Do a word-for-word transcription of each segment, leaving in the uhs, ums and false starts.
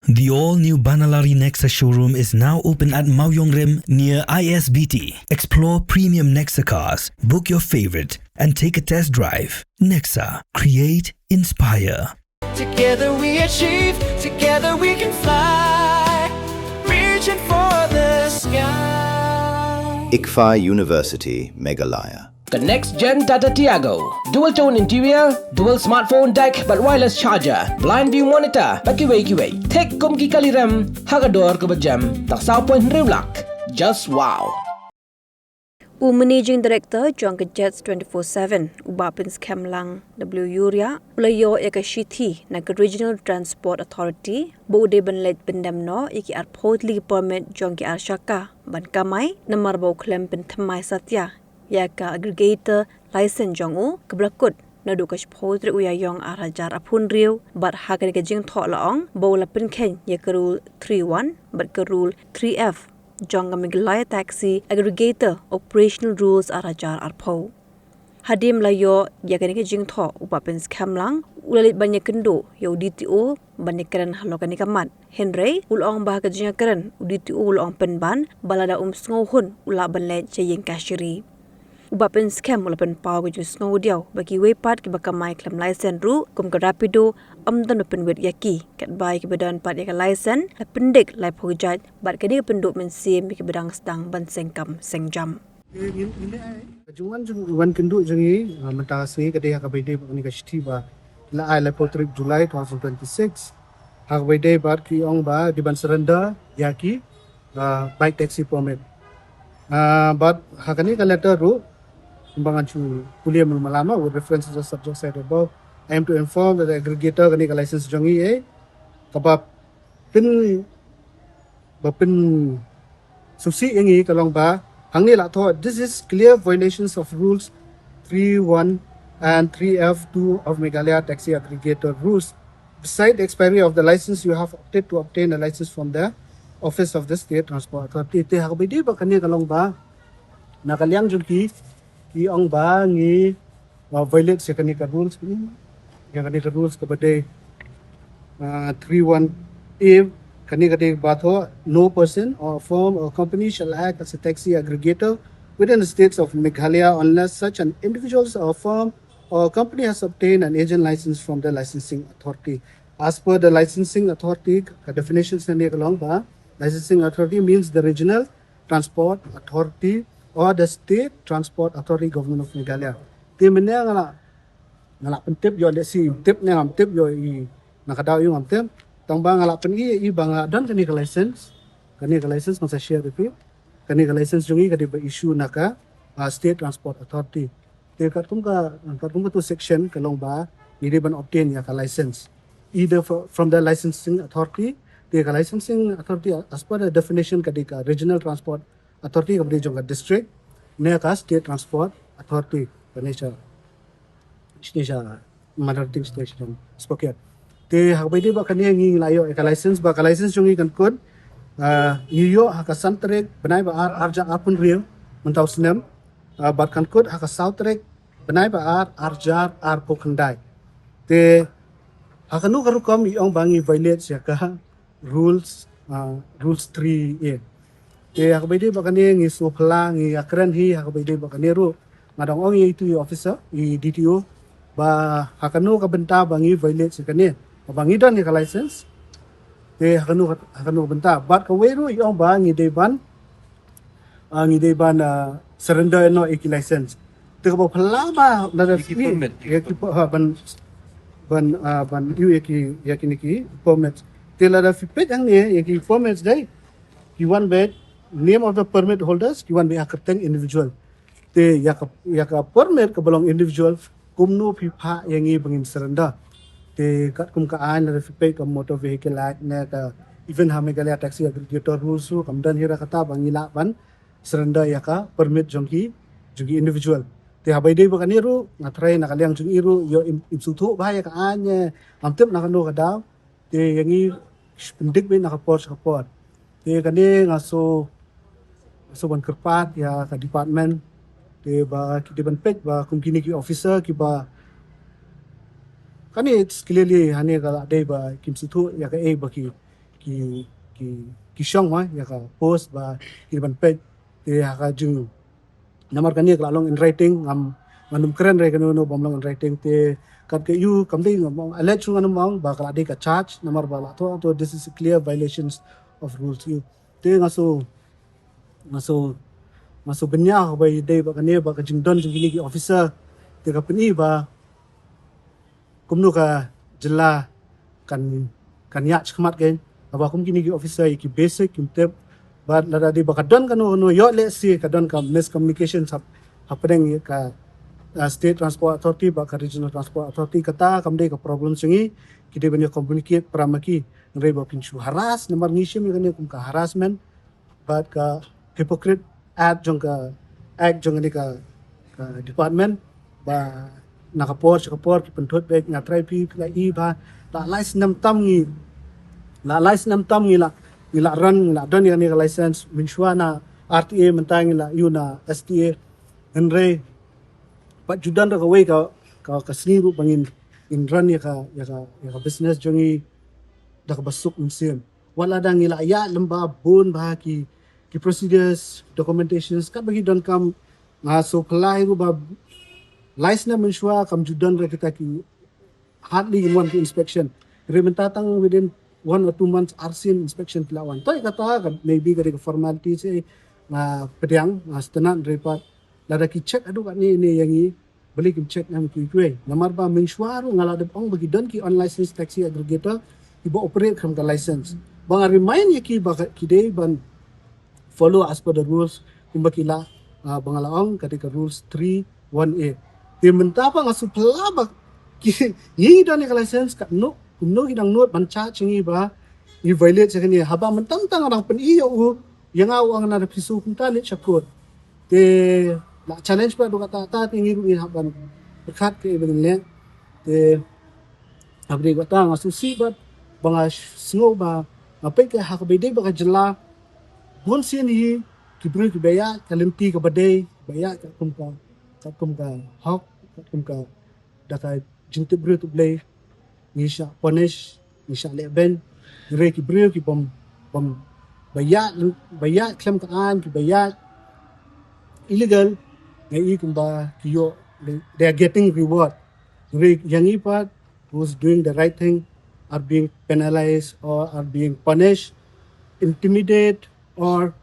The all-new Banalari Nexa showroom is now open at Mawiong Rim near I S B T. Explore premium Nexa cars, book your favorite, and take a test drive. Nexa, create, inspire. Together we achieve, together we can fly. Reaching for the sky. ICFAI University, Meghalaya. The next gen Tata Tiago. Dual tone interior, dual smartphone deck, but wireless charger, blind view monitor, bad kiwei kiwei. Thik kum ki kali rem, ha ka dor kaba jem, tang saw point hynriew lak. Just wow. U Managing Director jong ka Jets twenty-four seven, u Bah Pynskhem Lang W Yuria, u la ïoh ïa ka shithi na ka Regional Transport Authority ba u dei ban leit pyndem noh ïa ki arphew tylli ki permit jong ki ar shaka ban kamai, namar ba u khlem pynthymmai satia ïa ka aggregator license jong u kaba la kut naduh ka shiphew tarik u Ïaïong ar hajar arphew hynriew, bad ha kane ka jingthoh la ong ba u la pynkheiñ ïa ka Rule three one bad ka Rule three F jong ka Meghalaya Taxi Aggregator Operational Rules ar hajar arphew. Hadien ba la ïoh ïa kane ka jingthoh, u Bah Pynskhem Lang u la leit ban ïakynduh ïa u D T O ban ïakren halor kane ka mat. Hynrei u la ong ba ha ka jingïakren, u D T O u la ong pynban ba lada um sngewhun u lah ban leit sha ïing kashari. U Bah Pynskhem u la pynpaw ka jingsngewdiaw ba kiwei pat kiba kamai khlem license ruh kum ka Rapido, ym don ba pynwit ïa ki, katba ïa kiba don pat ïa ka license la pyndik laiphew jait, bad ka dei ka pynduh mynsiem ïa kiba dang sdang ban seng kam seng jam. Ka jingwan jong, wan kynduh jong ngi, ah, mynta ka sngi ka dei ha kaba ïadei bad kane ka shithi ba la ai laiphew tarik July two thousand twenty-six. Ha kaba ïadei bad ki ong ba dei ban surrender ïa ki, ah, bike taxi permit. Ah, bad ha kane ka letter ruh, kumba ngan shu pule mul malama with reference to the subject cited above, I am to inform that the aggregator kane ka license jong ngi, eh, kaba pyn, ba pynsngewsih ïa ngi ka long ba hangne la thoh, this is clear violations of rules three one and three F two of Meghalaya Taxi Aggregator Rules. Beside the expiry of the license, you have opted to obtain a license from the Office of the State Transport Authority. Te ha kaba ïadei bad kane ka long ba na ka liang jong ki, ki ong ba ngi, uh, violate ïa kane ka rules, hmm, ïa kane ka rules kaba dei, uh, three one A, kane ka dei ba thoh, no person or firm or company shall act as a taxi aggregator within the states of Meghalaya unless such an individual or firm or company has obtained an agent license from the licensing authority. As per the licensing authority, ka definition sha kane ka long ba licensing authority means the regional Transport Authority or the State Transport Authority, Government of Meghalaya. Te mynne nga la, nga la pyntip ïoh, lehse tip ne ngam tip ïoh i, na ka daw ïoh ngam tip. Tang ba nga la pyni ïa i ba nga don kane ka license. Kane ka license ngan sa share ïa phi. Kane ka license jong ngi ka dei ba issue na ka, ah, State Transport Authority. Te katkum ka, katkum katu section ka long ba ngi dei ban obtain ïa ka license either fro-, from the licensing authority. Te ka licensing authority, as per the definition, ka dei ka Regional Transport Authority kaba dei jong ka district, ne ka State Transport Authority, kane sha, shane sha Motherting Station, Sprocket. Te ha kaba ïadei bad kane ngi la ïoh ïa ka license, ba ka license jong ngi kan kut, ah, ngi ïoh ha ka san tarik bnai ba ar, ar hajar arphew hynriew mynta u snem, ah, bad kan kut ha ka saw tarik bnai ba ar, ar hajar arphew khyndai. Te ha kano ka rukom i ong ba ngi violate ïa ka rules, ah, rules three A. Te ha kaba ïadei bad kane ngi sngewphylla, ngi ïakren hi ha kaba ïadei bad kane ruh. Nga dang ong ïa itu i officer, i D T O, ba ha kano ka bynta ba ngi violate ïa kane, ba ngi don ïa ka license. Te ha kano ka, ha kano ka bynta. Bad kawei ruh i ong ba ngi dei ban, ah, ngi dei ban, ah, surrender noh ïa ki license. Te kaba phylla ba lada, ïa ki permit, ïa ki per-, ha, ban, ban, ah, ban ïoh ïa ki, ïa kine ki permit. Te lada phi peit hangne ïa ki permit dei ki wan beit name of the permit holders, ki wan beit ha kyrteng individual. Te ïa ka, ïa ka permit kaba long individual, kumno phi phah ïa ngi ba ngin surrender? Te katkum ka aiñ lada phi peit ka Motor Vehicle Act ne ka, even ha Meghalaya Taxi Aggregator Rules ruh kam don hi ruh kata ba ngi lah ban surrender ïa ka permit jong ki, jong ki individual. Te haba ïadei bad kane ruh nga tharai na ka liang jong i ruh ïoh im, im sngewthuh bha ïa ka aiñ, eh, ngam tip na kano ka daw. Te ïa ngi pyndik beit na ka por sha ka por. Te kane nga sngew, nga sngew ban kyrpad ïa ka department. Te ba ki dei ban peit ba kum kine ki officer kiba, kane it's clearly hangne ka la dei ba kim sngewthuh ïa kaei ba ki, ki ki ki shong ma ïa ka post ba ki ban peit. Te ha ka jing namar kane ka la long in writing, ngam, ngan ym kren re kano kano bym long in writing. Te kat ka ïu kam dei, ngam ong, alleged ngan ym ong ba ka la dei ka charge namar ba la thoh, thoh this is a clear violations of rules ïu. Te nga shu, nga shu, nga shu bynñiaw ba ïadei bad kane, bad ka jingdon jong kine ki officer. Te ka pyni ba kumno ka jylla kan, kan ïaid shakhmat kein, haba kum kine ki officer ïa ki basic kim tip. Bad lada dei ba ka don kano kano, ïoh lehse ka don ka miscommunication hap, hapdeng ïa ka, uh, State Transport Authority bad ka Regional Transport Authority. Kata kam dei ka problem jong ngi, ki dei ban ïa communicate para ma ki. Hynrei ba phin shu harass, namar ngi shim ïa kane kum ka harassment bad ka hypocrite act jong ka, act jong kane ka, ka department. Ba na ka por sha ka por ki pynthut beit. Nga trai, phi la i ba la lai snem tam ngi, la lai snem tam ngi la, ngi la run, ngi la don ïa kane ka license. Mynshuwa na R T A, mynta ngi la ïoh na S T A. Hynrei pat ju don da kawei ka, ka, ka sngi ruh ba ngin, ngin run ïa ka, ïa ka, ïa ka business jong ngi da kaba suk mynsiem. Wat la dang ngi la ïaid lem ba bun bha ki, ki procedures, documentations, katba ki donkam. Nga shu pynlait ruh ba lai snem mynshuwa kam ju don re kita ki, hardly in one ki inspection. Hynrei mynta tang within one or two months arsien inspection ki la wan. Toi kata ka maybe ka dei ka formality, se nga pdiang, nga sngewtynnat. Hynrei pat lada ki check haduh katne ne ïa ngi, balei kim check ïa ngi kiwei kiwei? Namar ba mynshuwa ruh nga la dep ong ba ki don ki unlicensed taxi aggregator kiba operate khlem ka license. Ba nga remind ïa ki ba ki dei ban follow as per the rules kumba ki la, ah, ba nga la ong ka dei ka rules three one A. Te mynta pat nga shu pynlait ba ki, ngi don ïa ka license, katno, kumno ki dang nud ban charge ïa ngi ba ngi violate ïa kane, haba mynta mynta nga dang pyni ïa u, ïa nga u ong na da phi shu kumta leit sha court. Te la challenge pat ruh kata, kata te ngi ruh ngin hap ban pyrkhat kaei ba ngin leh. Te haba dei kata nga sngewsih bad ba nga sngew ba nga peit ka ha kaba ïadei bad ka jylla, bun sien hi ki briew kiba ïaid ka lynti kaba dei, ba ïaid katkum ka, katkum ka hok, katkum ka, da ka jingtip briew tip Blei, ngi shah punish, ngi shah leh ban. Hynrei ki briew ki bym, bym, ba ïaid, ba ïaid khlem ka aiñ, kiba ïaid illegal, nga i kumba ki ïoh, they, they are getting reward. Hynrei ïa ngi pat, who's doing the right thing, are being penalized or are being punished, intimidated, or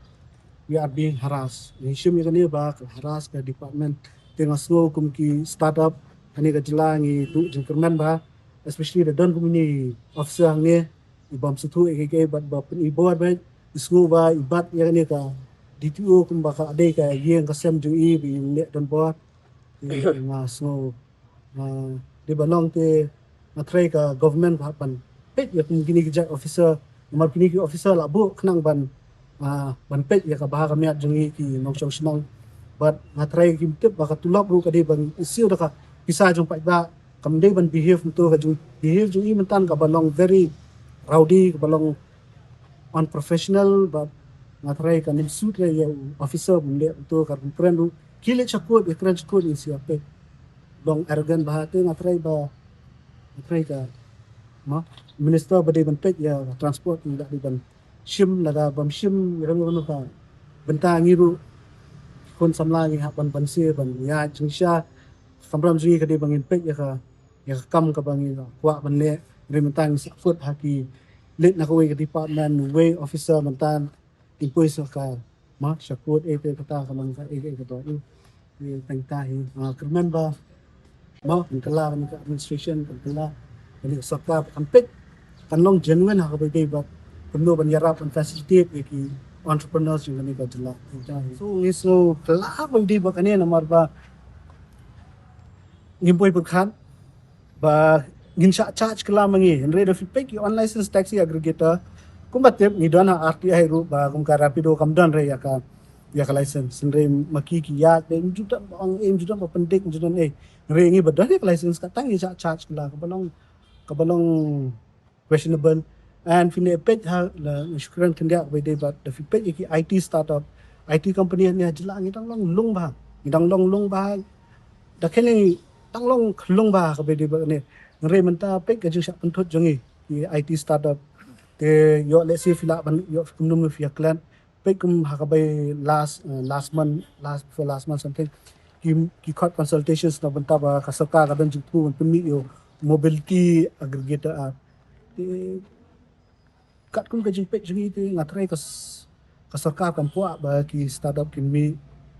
we are being harassed. Ngi shim ïa kane ba ka harass ka department. Te nga sngew kum ki startup kane ka jylla ngi duh jingkyrmen ba, especially da don kum kine officer hangne, i bym sngewthuh ïa kiei kiei bad ba pyni bor bad i sngew ba i bat ïa kane ka D T O kumba ka dei ka ïing ka sem jong i ba i leh donbor. Te nga sngew, ah, dei ba long te nga trai ka government ba hap ban peit ïa kum kine ki jait officer. Namar kine ki officer la buh khnang ban, ah, ban peit ïa ka bha ka miat jong ngi ki nongshong shnong. Bad nga trai kim tip ba ka tulop ruh ka dei ban issue da ka pisa jong paidbah. Kam dei ban behave mynta ka jong, behave jong i mynta kaba long very rowdy, kaba long unprofessional, bad nga trai kan ym suit re ïa u officer bym leh mynta ka ruh kren ruh. Ki leit sha court, ïa kren sha court, ïa shu ïa peit. Long arrogant bha te nga trai ba, nga trai ka, ma, minister ba dei ban peit ïa transport, ngi la dei ban shim, lada bym shim ïa kano kano ka bynta ngi ruh khun samla ngi hap ban banse ban ïa jingshisha. Kamram jong ngi ka dei ba ngin peit ïa ka, ïa ka kam kaba ngi la kwah ban leh. Hynrei mynta ngi sahkut ha ki leit na kawei ka department, wei officer mynta impose ka, ma, sahkut, eh, te kata ka long ka, eh, eh, kata, eh, eh, tang ta hi, ah, kyrmen ba, ma, kan kylla kane ka administration, kan kylla kane ka sorkar, kan peit, kan long genuine ha kaba ïadei bad kumno ban ïarap, ban facilitate ïa ki entrepreneurs jong kane ka jylla. Tang ta hi. So ngi sngew kylla kaba ïadei bad kane namar ba ngim poi pyrkhat ba ngin shah charge kylla ma ngi. Hynrei da phi peit ki unlicensed taxi aggregator, kumba tip ngi don ha R T I ruh ba kum ka Rapido kam don re ïa ka, ïa ka license. Hynrei ma ki ki ïaid, im ju don ba ong, im ju don ba pyndik, im ju don, eh. Hynrei ngi ba don ïa ka license, kata ngi shah charge kylla, kaba long, kaba long questionable. And phin ïa peit ha, la, shu kren khyndiat ba ïadei bad, da phi peit ïa ki I T startup, I T company hangne ha jylla ngi dang long lung bha. Ngi dang long lung bha. Da kane ngi dang long lung bha kaba ïadei bad kane. Hynrei mynta peit ka jingshah pynthut jong ngi, ki I T startup. Te ïoh lehse phi lah ban ïoh kumno phi ïa klet. Peit kum ha kaba last, eh, last month, last, before last month something. Ki, ki khot consultations na bynta ba ka sorkar ka don jingthmu ban pynmih ïa u mobility aggregator app. Te katkum ka jingpeit jong ngi te nga tharai ka s-, ka sorkar kam kwah ba ki startup kin mih,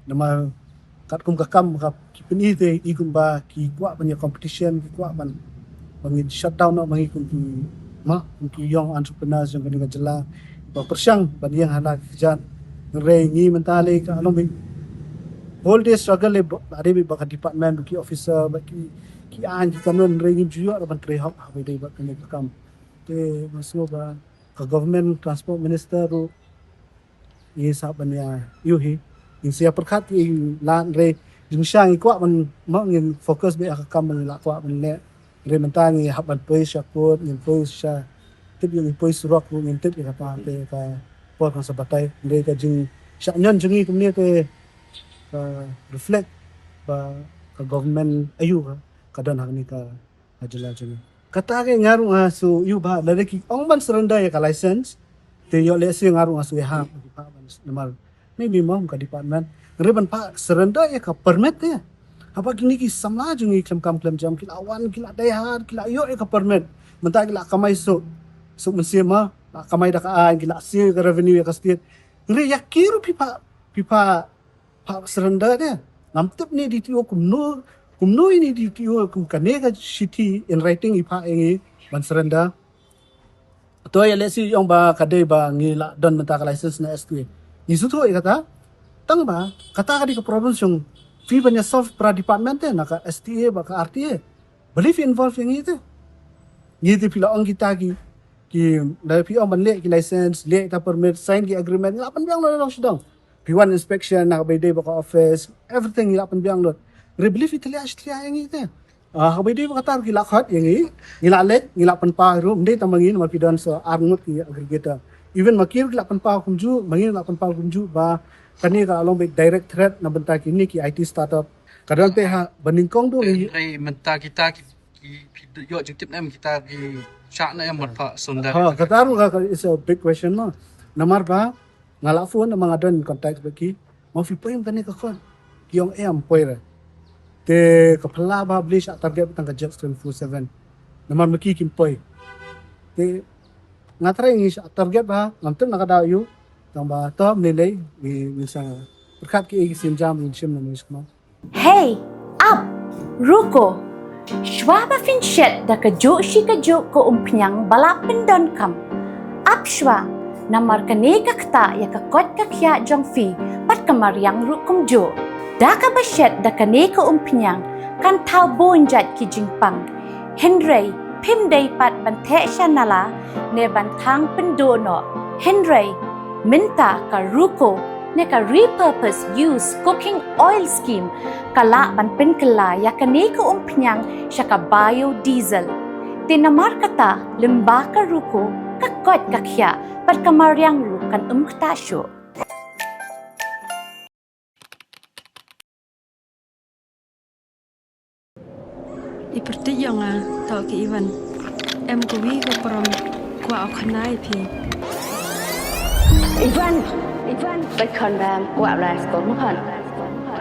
namar katkum ka kam ka ki pyni te i kumba ki kwah ban ïa competition, ki kwah ban, ban ngin shut down noh ma ngi kum ki, ma, kum ki young entrepreneurs jong kane ka jylla ba pyrshang ban ïeng ha la ki kjat. Hynrei ngi mynta lei ka long beit whole day struggle lei ba, ba dei beit ba ka department, ba ki officer, ba ki, ki aiñ ki kanun, hynrei ngim ju ïoh ban trei hok ha ba dei ba kane ka kam. Te nga sngew ba ka government, transport minister ruh ngi sah ban ïa ïoh hi. Ngin sa ïa pyrkhat ïa la, hynrei jingshisha ngi kwah ban, ma, ngin focus beit ha ka kam ba ngi la kwah ban leh. Hynrei mynta ngi hap ban poi sha court, ngin poi sha, tip ïa, ngin poi surok ruh, ngin tip ïa kata, te ka por kan sa batai. Hynrei ka jingshah ñion jong ngi kumne te ka reflect ba ka government aïu ka, ka don ha kane ka ha jylla jong ngi. Kata ka nga ruh nga sngew ïa ba lada ki ong ban surrender ïa ka license, te ïoh lehse nga ruh nga sngew ïa ha, namar maybe mo ka department. Hynrei ban phah surrender ïa ka permit te, haba kine ki samla jong ngi khlem kam khlem jam ki la wan, ki la die hard, ki la ïoh ïa ka permit. Mynta ki la kamai suk, suk mynsiem, ma, la kamai da ka aiñ, ki la siew ïa ka revenue ïa ka state. Hynrei ïa ki ruh phi phah, phi phah phah surrender te. Ngam tip ne D T O kumno, kumno ïa ne D T O kum kane ka shithi in writing i phah ïa ngi ban surrender. To ïa lehse ong ba ka dei ba ngi la don mynta ka license na S T A. Ngi sngewthuh ïa kata. Tang ba kata ka dei ka problem jong phi ban ïa solve para department te, na ka S T A bad ka R T A. Balei phi involve ïa ngi te? Ngi te phi la ong kita ki, ki, da phi ong ban leh ki license, leh kita permit, sign ki agreement, ngi la pynbiang lut na long sdang. Phi wan inspection na kaba ïadei bad ka office, everything ngi la pynbiang lut. Hynrei balei phi tliah shi tliah ïa ngi te? Ah, ha kaba ïadei bad kata ruh ki la khot ïa ngi, ngi la leit, ngi la pynpaw ruh, ym dei tang ma ngi, namar phi don sa ar ngut ki aggregator. Even ma ki ruh ki la pynpaw kumjuh, ma ngi la pynpaw kumjuh ba kane ka long beit direct threat na bynta kine ki I T startup. Ka don te ha ba nyngkong duh ngi. Hynrei mynta kita ki, ki, phi ïoh jingtip ne em, kita ki shah ne em ban phah surrender? Ha, kata ruh ka, ka is a big question mo. Namar ba nga la phone, namar nga don contact bad ki. Ma phi poi em kane ka court? Ki ong em, poi re. Te ka phylla ba balei shah target tang ka Judge twenty-four seven. Namar ma ki kim poi. Te nga tharai ngi shah target ba, ngam tip na ka daw aïu. Tang ba to mynlei, ngi, ngi sa pyrkhat kiei ki sienjam, ngi shim na ngi shim. Hei, ap, ruko. Shuwa ba phin shet da kajuh shi kajuh ka umphniang ba la pyndonkam, ap shuwa, namar kane ka ktah ïa ka koit ka khiah jong phi bad ka mariang ruh kumjuh. Da kaba shet da kane ka umphniang kan thaw bun jait ki jingpang. Hynrei phim dei pat ban theh sha nala ne ban thang pynduh noh. Hynrei mynta ka ruko ne ka repurpose use cooking oil scheme ka lah ban pynkylla ïa kane ka umphniang sha ka biodiesel. Te namar kata lyngba ka ruko ka koit ka khiah bad ka mariang ruh kan ym ktah shuh. I pyrthei ïa nga, to ki Ivan. Em kawi ka prom, kwah u khana ïa phi. Ivan, Ivan, peit khon bam, kwah lai skor mo khon.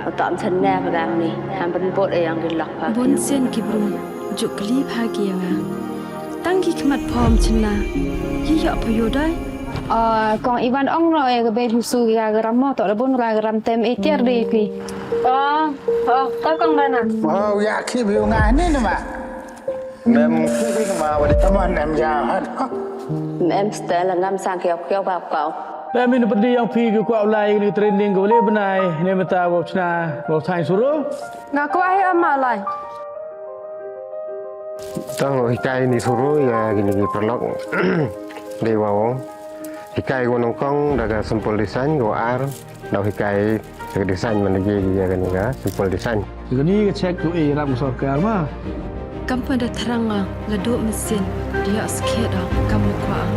Uta ym chen ne ka dang ni, ham pynbot ïa yang ki lok pha. Bun sien ki briew ju kylli bha ki ïa nga. Tang ki khmat phom chynna, ki ïoh pha ïoh dai. Ah, kong Ivan ong no ïa ka bei phi su ïa ka ram mo, to da bun ka ram tem ïa tiar dei phi. Oh, oh, to kong Rana. Oh, ïa ki briew nga ni nama. Mem ki briew ma wa di. Tama nem ïa hat. Mem stel ngam sang kiau kiau bap kau. Mem in pyndiang phi ki kwah lai ni training ko le bnai ne mata wa chna wa thai suru. Nga kwah hi ama lai. Tang hikai ni suru ïa kini ki paralok. Dei wa ong. Hikai ko nyngkong da ka simple design, ko ar da hikai da ka design man da ïa kani ka simple design. Kani ka check ko e rap sorkar ma. Kam pynda thrang nga la duh mesin dia skhet kam kwah.